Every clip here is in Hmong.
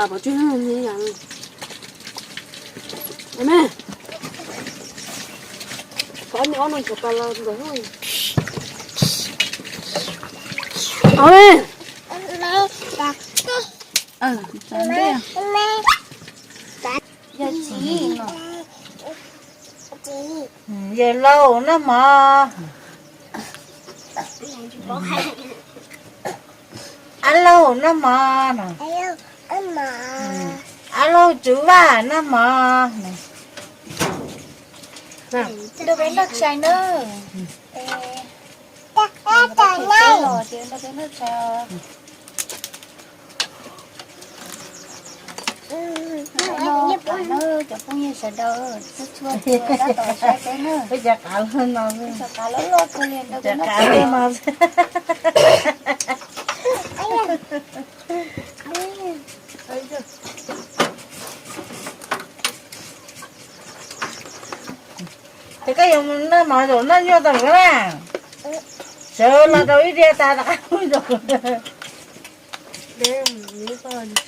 Pov tseg ne, me, kov ni ob no cov pas los nkawd. Yog txiv no. Yawg laus noj mov. Ab laug noj mov no. Ab laug Tswv Vaj noj mov. Nrog peb noj tshais nawb. Nrog peb noj tshais. Cov phooj ywg sawv daws, txhua txhua tab tom saib peb na. Peb cov qav loj no, cov qav loj loj kawg li, nrog peb noj tshais. Es koj yuav mus noj mov zaum noj nyuaj tau lawm na. Sawv los rau ib diav tas rov qab mus zaum.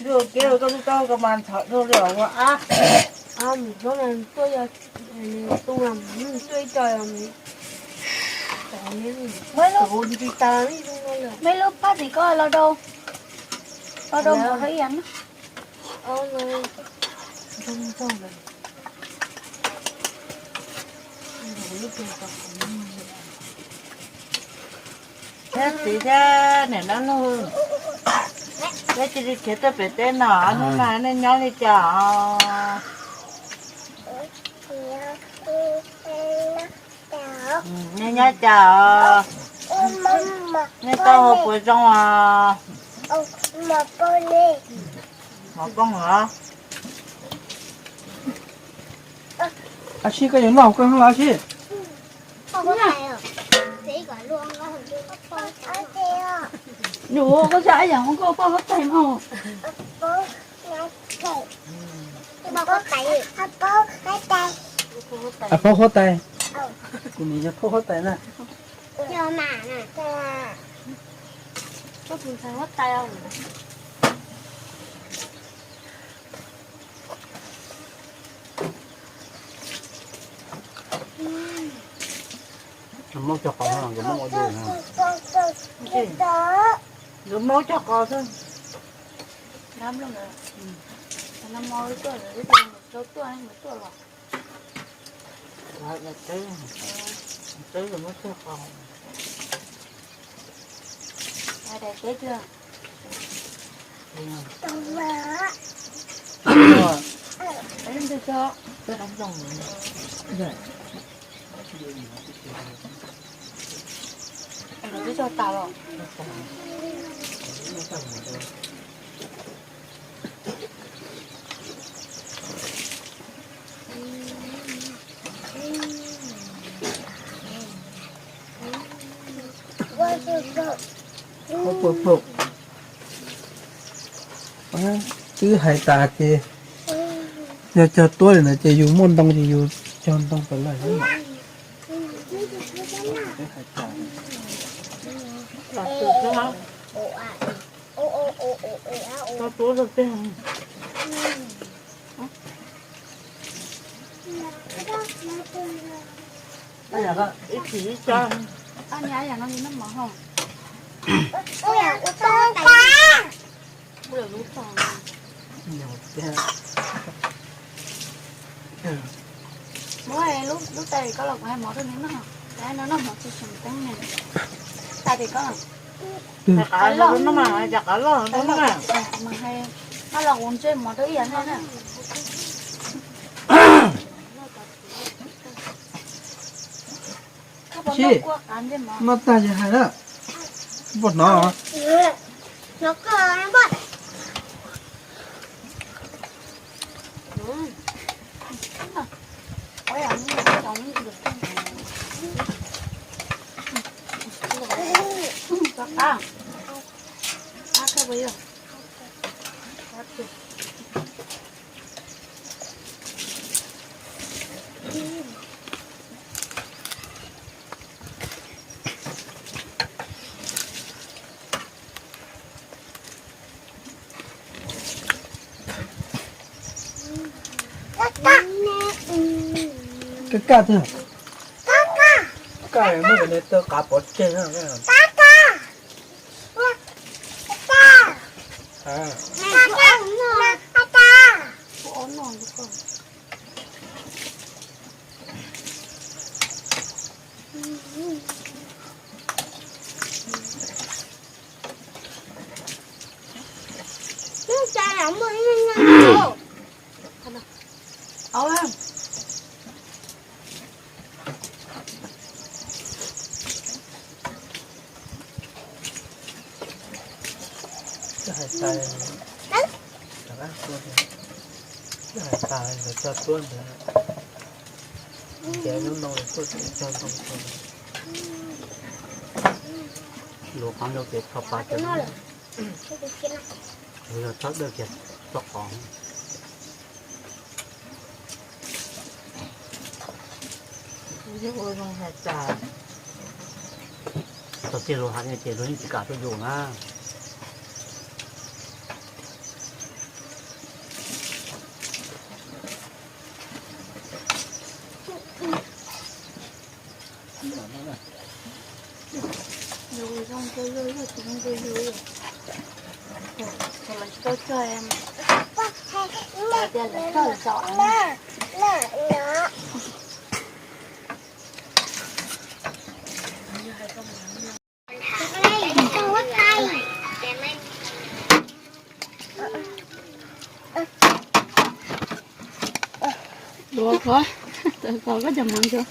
Dua kiag koj tub rau koj mas ntxhov dhau li ua ab. Mus hlob no tuaj yog tu tuaj ib co. Muaj ib lub phab tim ko los rau, los rau mus ib yam na. Thiab txiv thiab niam dab laug, peb cia li khiav tuaj pem teb no, hnub no nej nyob li cas os? Nej nyob cas os? Nej tau hauv paus zoo os? Mov poob los? Ab Sib, koj yuav noj koj los Sib. Koj zaj ib yam hov koj poj huab tais no. Ab, phob huab tais. Kuv nim yog phob huab tais na. Muab cog qos, nkawd muab ua dua. Nkawd muab cog qos xwb. Tuaj, tuaj los. Twb muab cog qos. Twb cog tas los. Twb hais tas ces yog cog tuab li ntawd ces yus muaj ntoo ces yus cog ntoo tas lawm. Muab lub tais koj los kuv hais mov rau nws noj, no noj mov tsis tseem teeb ne. Tais tim koj, tais qav loj, tais qav loj, mas hais, koj los kuv ntsej mov rau ib yam noj na. Sib, noj tag ces hais na. Puas hnov? Kaj kaj thiab. Kaj muab cov niag taw qav pov tseg na. Hais tas, hais tas lawv tso tuab ntawd, ntiav lub no tuaj tso ntoo. Luag qhov ncauj ces tso pas ces yog tsob dawj kiag txog qhov. Ua zoo hais tas, txog txij luag hais ces luag yeej tsis kam tuaj yus na. Duav kov, kov koj cov hmoov ntsuag.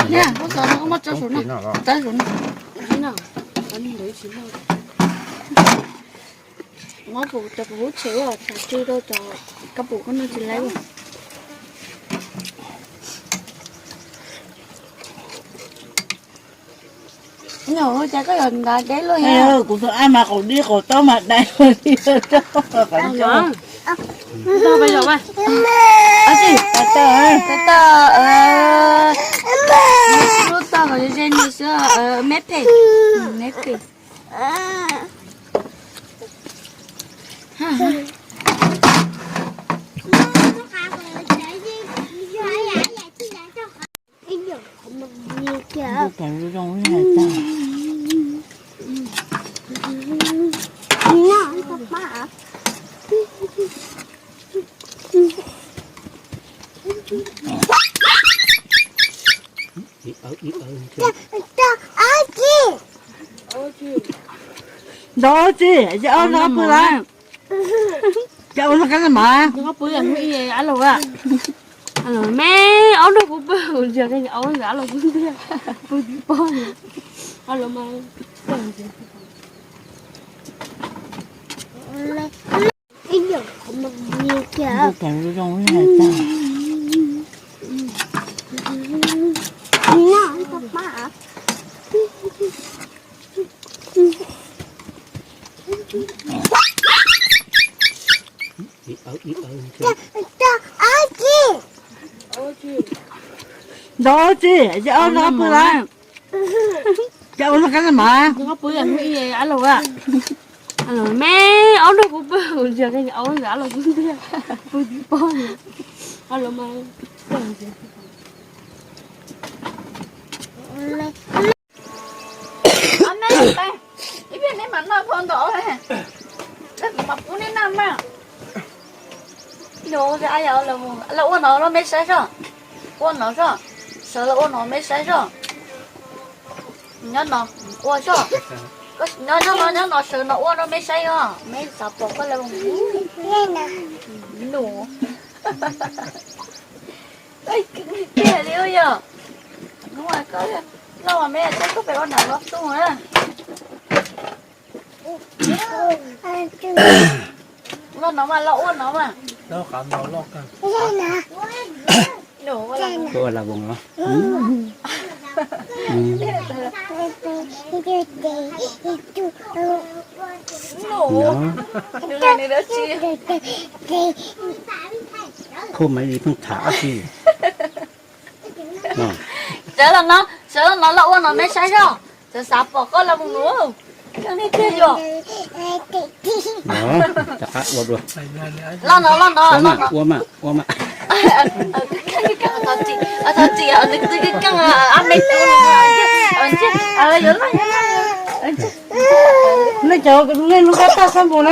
Niam, koj kov no koj muab tso saum no, tso saum no. Muab kuv cov kuv hub tshem ua tshav tsw rau cov kab pum koj noj tsis laib. Nyuam ua cas koj yuav ntav deb luaj yog? Kuv tus ab mas qaum dib qaum taub mas dai li. Tau, tau, lub tog kom ze ze nws xwb, me phem, me phem. Ntov tsi, ces ob no pw lawm. Ces ua no kab mas. Koj pw ib hnub ib ab los a. Me ob no kuv pw kuv ntsia koj ab los xwb ntiag. Pw tsis pom li. Ab los mas. Ntov tsi, ces ob no pw lawm. Ces ua no kab mas. Koj pw ib hnub ib ab los a. Me ob no kuv pw kuv ntsia koj ab los xwb ntiag. Pw tsis pom li. Ab los mas. Ib pliag neb mam noj phau ntawd, kuv mam pub neb noj mas. Nus, lawv ua no rau mej saib soj. Ua no soj. Sawv los ua no mej saib soj. Nyob no, ua soj. Nyob, nyob no, nyob no, sawv no ua rau mej saib os. Mej xav pom koj lawv. Nus. Tiag li yog. Hnub koj loj mas mej saib koj pem ua nam los xub na. Loj no mas, loj ua no mas. Koj ua la voos los? Khuj mas li pheej tham dab tsi. Sawv los no, sawv los no loj ua no mej saib soj. Sawv xav pom koj lawv mus nus. Koj nej tiag yom? Rov qab ua dua. Los no, los no, los no. Ua mas, ua mas. Txhob txim, nws twb keej, ab me tub no. Nej cov nej lub kab tag xab npus na.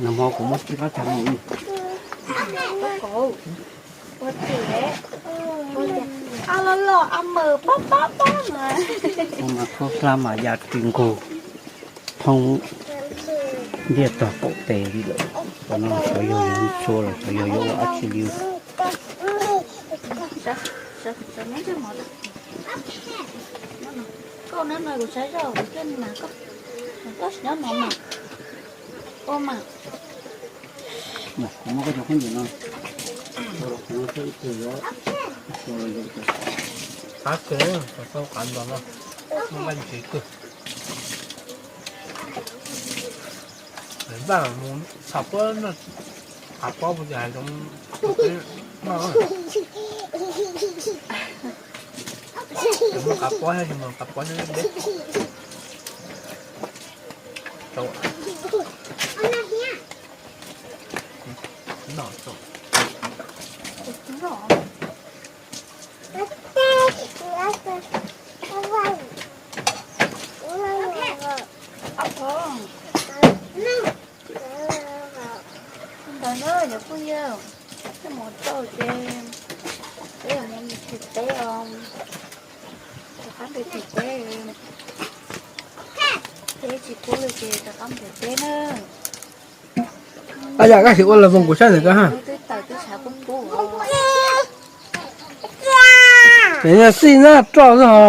Nag hmo kuv muab tsib qab tag mus. Ua mas khaub hlab mas ya ris nqug thoob ntiaj tog qaum tes li lawm. Qhov no xyov yog yuav ntxhua los xyov yog yuav ua dab tsi li. Koj nab no kuv saib zoj kuv thiaj mas koj, koj tsis nyob no mas. Ua mas. Kuv muab koj cov khaub ncaws no, qab kawg, qab ntau no, muaj nqaij ntsev kawg. Vaj mus tham pob, tham pob puas cas zoo noj. Mus tham pob thiab, mus tham pob thiab deb. Ntawd na cov phooj ywg, peb mus rau ces peb yuav mus nrhiav teb os. Rov qab mus nrhiav teb, teb tsis kub li ces rov qab mus nrhiav teb na. Ab yam koj tsis ua los voos kuv saib ntawm koj ha. Twb tawm twb tshav kub kub. Ces yog xij na roj xwb ho.